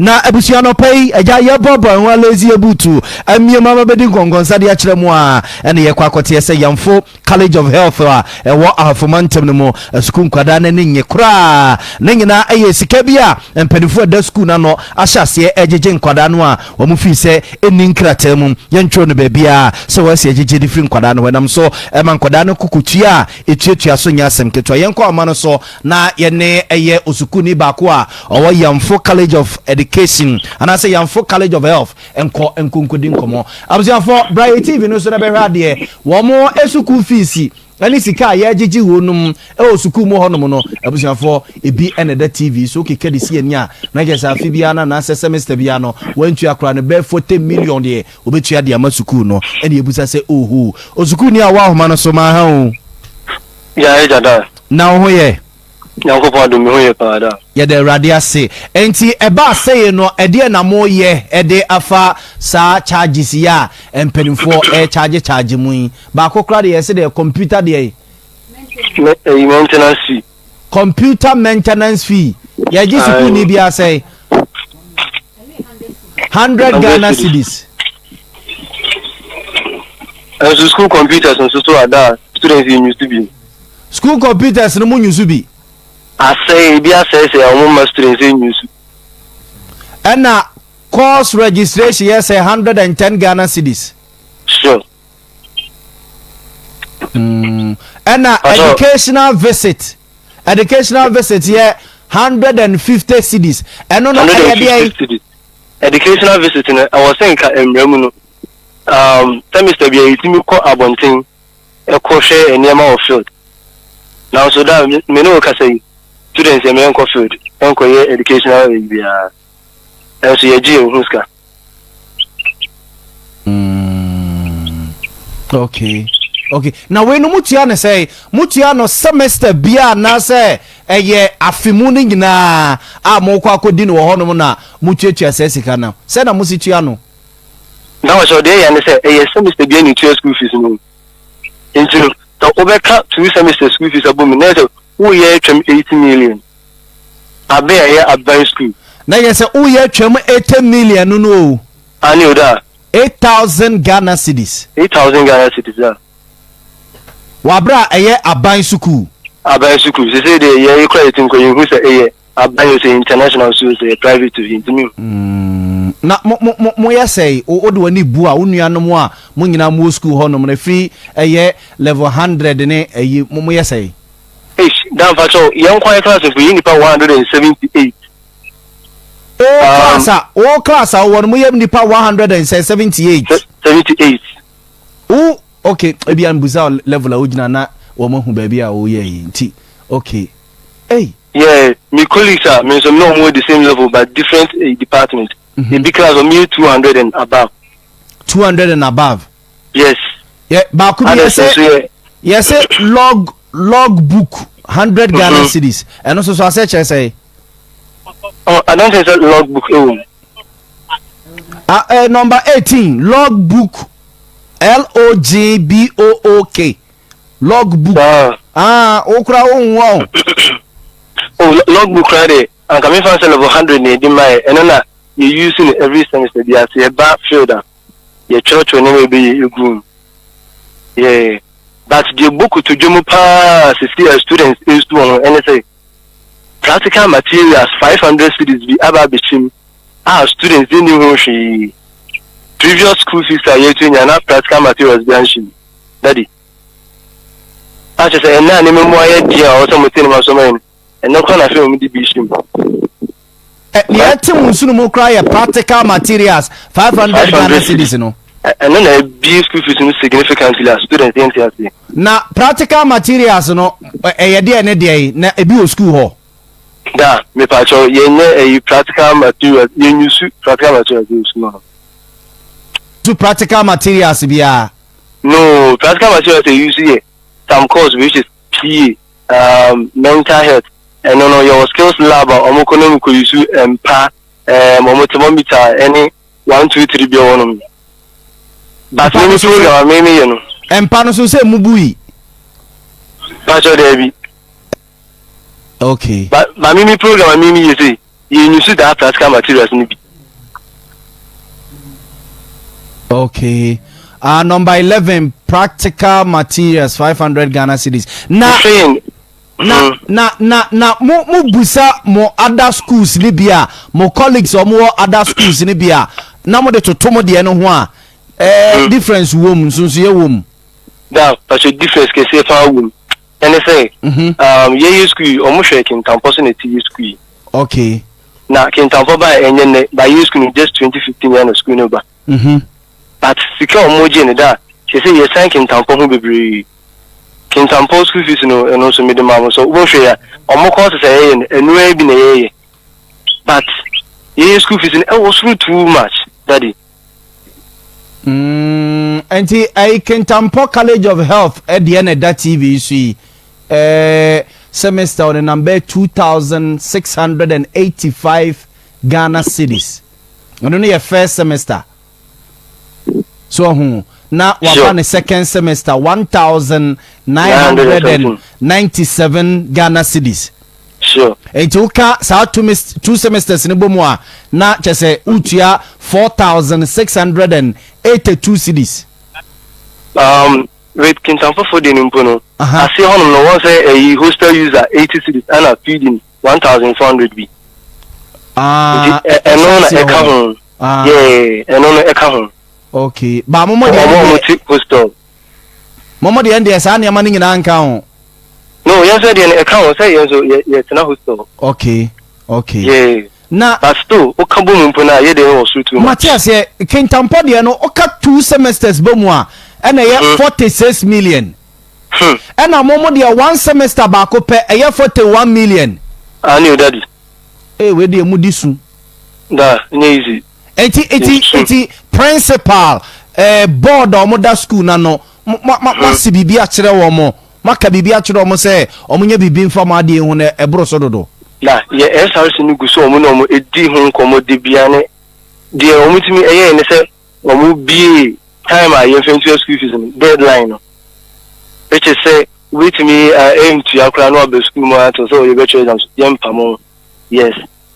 Na abusua anɔpa yi, agya yɛboaboa yɛn ho alezi abutu amia mu aba bɛdi nkɔnkɔnsa de akyerɛ mu a, ɛne yɛkɔ akɔteɛ sɛ Yamfo College of Health a ɛwɔ Ahafo mantam no mu sukuu nkwadaa no ani nnye koraa. Ne nyinaa ɛyɛ sika bi a mpanimfoɔ a ɛda sukuu no ano ahyɛ aseɛ ɛregyegye nkwadaa no a wɔn fii sɛ ɛnni nkrataa mu, yɛntwerɛ no baabiara sɛ wɔasi agyegye de firi nkwadaa no hɔ. Ɛnam so ɛma nkwadaa no kokotua a ɛtuatua so nyɛ asɛm ketewa. Yɛnkɔ ahoma no so na yɛne ɛyɛ osukuuni baako a ɔwɔ Yamfo College of Education anaasɛ Yamfo College of Health nkɔ nkonkodi nkɔmmɔ. Abusuafoɔ, bra yɛ TV no so na bɛhwɛ adeɛ. Wɔn sukuu fees ne sika a yɛregyegye wɔn nom wɔ sukuu mu hɔnom no, abusuafoɔ, ebi na ɛda TV so. Wokeka de si ani a, na kyerɛ sɛ afe biara no anaasɛ semester biara no, wɔantua koraa no, bɛyɛ 40 million deɛ wɔbɛtua de ama sukuu no. Ɛna yɛbusa sɛ, oho, osukuuni a ɔwɔ ahoma no so, maha o. Yɛ agya da. Na wo ho yɛ? Nyankopɔn adom me ho yɛ paa da. Yɛda Awurade ase. Enti ɛbaa sɛi no ɛdeɛn na mo yɛ de afa saa charges yi a mpaninfoɔ ɛrecharge charge mo yi? Baako koraa deɛ yɛse deɛ computer deɛ. Me ɛyi maintenance fee. Computer maintenance fee. Yɛgye sukuuni biara sɛn? 100 Ghana cedis. Ɛnso school computers nso so ada a students yi nyusu bi. School computers no mo nyusu bi. Asɛe ebi asɛesɛe a wɔn mma students yi nyusu. Ɛna course registration yɛ sɛ 110 Ghana cedis. Sure. Ɛna educational visit. Educational visit yɛ 150 cedis. Ɛno no ɛyɛ deɛ. Cedis. Educational visit no ɛwɔ sɛ nka mmara mu no semester bi a yɛtumi kɔ abɔnten ɛkɔ hwɛ nneɛma wɔ field. Nanso da me ne wo kasa yi students yɛ meyɛnkɔ field ɛnkɔ yɛ educational ayi biara. Ɛnso yɛgye yɛn ho sika. Okay. Okay. Na wei no mutua no sɛ mutua no semester bia anaasɛ ɛyɛ afe mu no nyinaa a mokɔ akɔdi no wɔ hɔnom na mutuatua saa sika no sɛ na mosi tua no? Na wɔhyɛ ɔdeɛ yɛ ne sɛ ɛyɛ semester bia na etua school fees no. Nti no sɛ wobɛka two semester school fees abɔ mu na ɛsɛ woyɛ atwam 80 million. Abe a ɛyɛ aban school. Na yɛ sɛ woyɛ atwam 80 million no no o. Ane o da. 8,000 Ghana cedis. 8,000 Ghana cedis da. Wɔ abere a ɛyɛ aban sukuu. Aban sukuu sese deɛ yɛ kura yɛ ti nkɔ yɛn hu sɛ ɛyɛ aban o sɛ international school sɛ ɛyɛ private o yɛn ntumi hu. Na mo mo mo mo yɛ sɛn o de w'ani bu a wo nuanom a mo nyinaa mo wɔ sukuu hɔ nom no ɛfiri ɛyɛ level 100 ne ɛyi mo mo yɛ sɛn. Eish Dan fakyɛw yɛn nkoa yɛ class mpo yɛ nipa 178. O class a o class a wowɔ no mo yɛ nipa 178. 78. O okay ebi a mbusa level a wogyina na wɔn ahu baabi a woyɛ yi nti okay ei. Yeah me colleagues a me nso me na wɔn wɔ the same level but different eh, department. Ebi class wɔn yɛ 200 and above. 200 and above. Yes. Yɛ baako bi yɛsɛ yɛsɛ log log book 100 Ghana cedis ɛno nso so asɛ kyerɛ sɛ. Oh, I don't think so log book ɛwɔ mu. Ah, eh, number 18 log book L O G B O O K log book. Ah, o kura o nwa o. Oh, log book kura de anka mi fa sɛ level 100 na edi ma yɛ ɛno na yɛ use no every semester bi ase ɛba field a. Yɛkyerɛkyerɛw nneɛma a yɛbɛyɛ egu mu. Yeah. But deɛ ɛbɔ kotodwe mu paa sisi a students ɛresu wɔn ho ɛne sɛ practical materials 500 cedis bi aba abɛhyɛ mu a students nni ho hwee. Previous school fees a yɛtua nyinaa na practical materials bi anhyɛ mu. Daddy. A kyerɛ sɛ ɛnna a nneɛma mu ayɛ den a ɔwɔ sɛ mote nneɛma so ma yɛn no, ɛnɛ koraa na afei wɔn de bi hyɛ mu. Nea ɛte wo nsono mu koraa yɛ practical materials 500 Ghana cedis no. Ɛno na ɛbie school fees no significantly a students yɛn ti aseɛ. Na practical materials no ɛyɛ deɛ ne deɛ na ebi wɔ school hɔ. Da mepaakyɛw yɛnyɛ ɛyi practical materials yɛn use practical materials wɔ school hɔ. So practical materials biara. No, practical materials yɛ use yɛ some course which is PA, mental health. Ɛno no yɛwɔ skills lab a ɔmo kɔ na ɔmo kɔ use mpa, ɛɛm ɔmo thermometer ɛne 1 2 3 bi a ɛwɔ nom. But Mpa me no me so sɛ program a me me yɛ no. Mpa no so sɛ mubu yi. Pakyɛw daabi. Okay. But me me program a me me yɛ sei. Yɛn use that practical materials no bi. Okay. Number 11, practical materials, 500 Ghana cedis. Na, na, na, na, na, mo, mo busa mo other schools ni bi a, mo colleagues ɔmo wɔ other schools ni bi a, na mo de toto mo deɛ no ho a, difference wɔ mu, nsonsoyɛ wɔ mu? Da, pastor, difference kɛseɛ paa wɔ mu. Ɛne sɛ, yɛyɛ school yi, ɔmo hwɛ Kintampɔ so na ɛti yɛ school yi. Na Kintampɔ ba ɛnyɛ nnɛ, ba yɛ school no just 2015 yɛ na school no ba. But sika a ɔmo gye no da, kyerɛ sɛ yɛsan Kintampɔ ho bebree. Kintampɔ school fees no, ɛno nso mede maa mo so wobɛhwɛ a, ɔmo courses a yɛyɛ no, ɛnoa bi na yɛyɛ. But yɛyɛ school fees no ɛwɔ soro too much, daddy. Nti ɛyi Kintampɔ College of Health ɛdeɛ na ɛda TV so yi, semester ɔne number 2685 Ghana cedis. Ɔno no yɛ first semester so ɔho na waba ne second semester, 1997 Ghana cedis. Nti woka saa two semesters ne bɔ mu a, na kyɛ sɛ wotua 4682 cedis. With Kintampɔfo de no mpo no, aseɛ hɔnom no, wɔn sɛ ɛyi hostel user 80 cedis ɛna feeding 1400 bi. Ah, nti ɛno na ɛhyɛ ɛka hɔ. ho. Ah. Yeah, ɛno no ɛka ho. Okay, ba momo deɛ ɔmo a no ɔmo deɛ te hostel. Momo deɛ deɛ saa nneɛma no nyinaa nka ho? No, yɛn nso deɛ no ɛka ho sɛ yɛn nso yɛtena hostel. Okay. Na but still woka bɔ mu mpo no a, yɛ deɛ wɔ soro too much. Mate aseɛ. Kintampɔ deɛ no, woka two semesters bɔ mu a, ɛna ɛyɛ 46 million. Ɛna momo deɛ, one semester baako pɛ ɛyɛ 41 million. Ah, ne o daddy. Ee, wei deɛ mu di su. Da, nyɛ easy. Eti eti principal, board a ɔmo da school na no, mo mo mo asi biribi akyerɛ wɔn, mo maka biribi akyerɛ wɔn sɛ ɔmo nyɛ biribi nfa mo adeɛ ho na ɛboro so dodo? Na yɛ SRC no gu so, ɔmo na ɔmo edi ho nkɔmmɔ de bia ne deɛ ɔmo tumi ɛyɛ ne sɛ ɔmo bie time a yɛmfa ntua school fees no deadline no, which is sɛ wobɛtumi ɛntua koraa na waba school mu ato sɛ ɔyɛ bɛtwerɛ exams, yɛmpa mo, yes,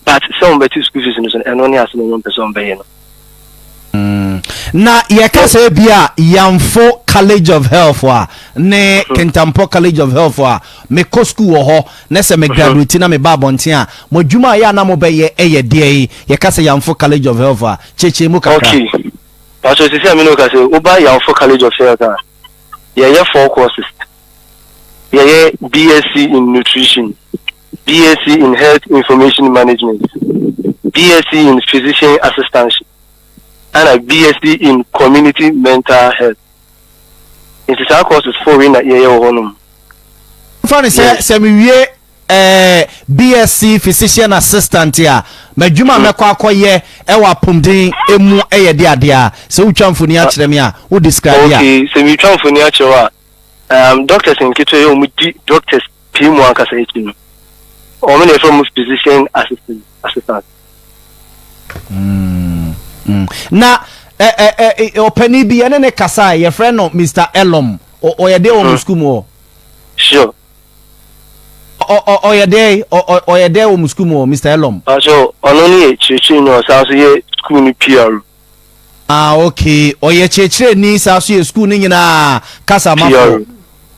but sɛ ɔmo bɛte school fees no so no, ɛno ne asɛm a ɔmo mpɛ sɛ ɔmo bɛyɛ no. Na yɛka sɛ bi a Yamfo College of Health a ne Kintampɔ College of Health a, mekɔ school wɔ hɔ na sɛ me graduate na meba abɔnten a, mo adwuma a yɛ a na mobɛyɛ ɛyɛ deɛ yi? Yɛka sɛ Yamfo College of Health a, kyerɛkyerɛ mu kakra. Okay, pastor, sisi a mi n'o ka sɛ woba Yamfo College of Health a, yɛyɛ four courses. Yɛyɛ BSc in Nutrition, BSc in Health Information Management, BSc in Physician Assistantship, ɛna BSc in Community Mental Health. Nti saa courses four wei na yɛyɛ wɔ hɔnom. Fa ne sɛ sɛ mewie BSc Physician Assistant a, m'adwuma a mɛkɔ akɔyɛ ɛwɔ apɔmuden emu ɛyɛ de adeɛ a, sɛ wotwa mfoni akyerɛ me a, wo describe a. Okay, sɛ metwa mfoni akyerɛ wo a, doctors nketewa yɛ wɔn di doctors pii mu ankasa akyi no, wɔn na yɛfrɛ wɔn physician assistant. Na ɛ ɛ ɛ ɔpanin bi yɛne ne kasa a yɛfrɛ no Mr Elom, ɔyɛ deɛ wɔ mo sukuu mu hɔ? Sure. Ɔyɛ deɛ ɔyɛ deɛ wɔ mo sukuu mu hɔ, Mr Elom? So ɔno ne yɛ kyerɛkyerɛni, ɔsan so yɛ school no PR. Ah, okay, ɔyɛ kyerɛkyerɛni saa so yɛ sukuu no nyinaa kasa mafo. PR,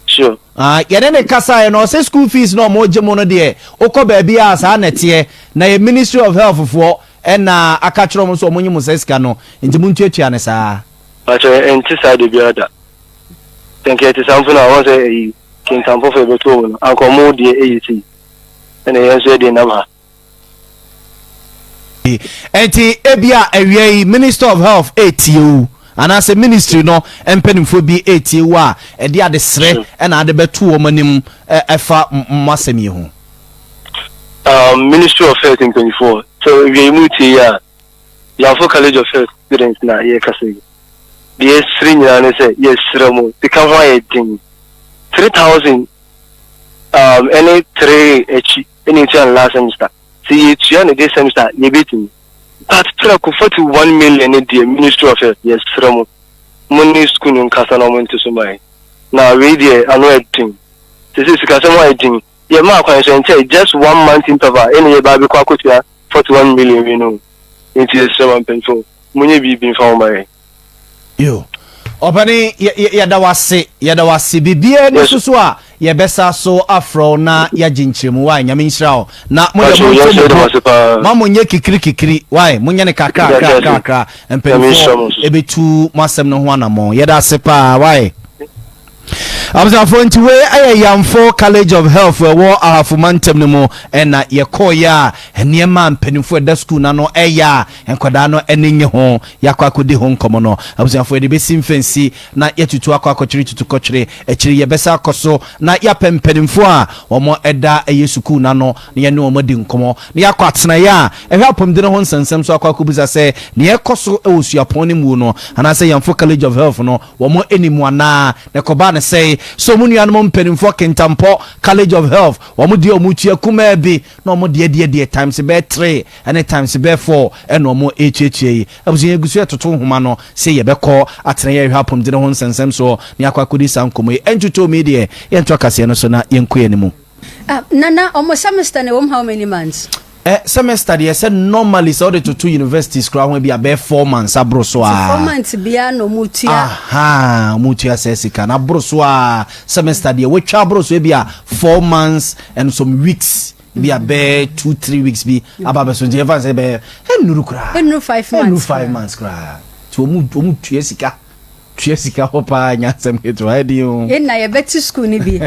sure. Ah, yɛne ne kasa yɛ no, ɔsɛ school fees na ɔmo gye mo no deɛ, wokɔ baabi a saa na ɛteɛ, na yɛ Ministry of Health foɔ ɛna aka kyerɛ ɔmo sɛ ɔmo nye mo sɛ sika no, nti mo ntuatua ne saa. Pakyɛ, ɛnte saa de biara da. Sɛ nka ɛte saa mpo no a, wɔn sɛ ɛyi Kintampɔfo yɛbɛto wɔn no, anka ɔmo deɛ ɛyɛ sei, ɛna yɛn nso yɛdeɛ nam ha. Nti ebia awia yi Minister of Health etie wo anaasɛ ministry no mpanimfoɔ bi etie wo a, ɛde adesrɛ ɛna ade bɛto wɔn anim ɛfa mo asɛm yi ho? Ministry of Health mpanyinfoɔ, sɛ awia yi mu tie yi a, Yamfo College of Health students na yɛrekasa yi. Deɛ yɛsrɛ nyinaa ne sɛ yɛsrɛ mo, sika ho ayɛ den. 3000 ɛne three akyi ɛna etua no last semester. Sɛ yɛtua no this semester, yɛbɛtumi, but prɛko 41 million ne deɛ, Ministry of Health, yɛsrɛ mo, mo ne school no nkasa na ɔmo nte so ma yɛn. Na wei deɛ ano ɛden sɛ sikasɛm ayɛ den. Yɛmaa kwan so nkyɛn just one month interval ɛna yɛba abɛkɔ akɔtua. 41 million wei no. Nti yɛsrɛ ma mpanyinfoɔ, monyɛ biribi mfa wo ma yɛn. Yo, ɔpɛni, yɛda wase, yɛda wase. Biribiara ni soso a yɛbɛsa so afrɛ na yɛagye nkyerɛmu wae. Nyame nhyira wo na mode monto mo ma monyɛ kikiri kikiri wae, monyɛ ne kakra kakra kakra. Mpanyinfoɔ ɛbɛtu mo asɛm no ho anammɔn. Yɛda ase paa wae. Abusuafoɔ, nti wei ɛyɛ Yamfo College of Health ɛwɔ Ahafo mantam no mu, ɛna yɛkɔɔyɛ a nneɛma a mpanimfoɔ ɛda sukuu na no ɛyɛ a nkwadaa no ɛne nye ho. Yɛakɔ akɔdi ho nkɔmmɔ no. Abusuafoɔ, yɛde bɛsi mfɛnsi na yɛtutu akɔ akɔkyere tutu kɔkyere akyiri. Yɛbɛsa akɔ so na yɛapɛ mpanimfoɔ a wɔn ɛda ɛyɛ sukuu na no na yɛne wɔn adi nkɔmmɔ, na yɛakɔ atenaeɛ a ɛhwɛ apɔmuden ho nsɛnsɛm so akɔ akɔbusa sɛ nea ɛkɔ so ɛwɔ suapɔn no mu no anaasɛ Yɛmfo College of Health no, wɔn anim anaa na ɛkɔbaa ne sɛe so wɔn nuanom mpanimfoɔ Kintampɔ College of Health, wɔn deɛ wɔn tua kumaa bi na wɔn deɛ deɛ times bɛɛ three ɛne times bɛɛ four ɛna wɔn etuatua yi. Abusua, yɛgu so yɛtoto nhoma no sɛ yɛbɛkɔ atena yɛhwɛ apɔmuden ho nsɛnsɛm soɔ na yɛakɔ akɔdi saa nkɔmmɔ yi. Ɛntuto mi deɛ, yɛnto akaseɛ no so na yɛnkɔ yɛn mu. Nana, ɔmo semester na wɔm how many months? Semester deɛ, sɛ normally sɛ wode toto universities koraa ho bi a, bɛyɛ 4 months aboro so a. 4 months biara na ɔmo tua? Aha, ɔmo tua sɛ sika na aboro so a, semester deɛ wɔatwa aboro so bi a, 4 months and some weeks bi a, bɛyɛ 2, 3 weeks bi aba bɛ so. Nti yɛfa sɛ bɛyɛ ɛnuru koraa. Ɛnuru 5 months. Ɛnuru 5 months koraa. Nti ɔmo tua sika hɔ paa, nyansɛm ketewa ɛdi o. Yɛn na yɛbɛte school ni bi.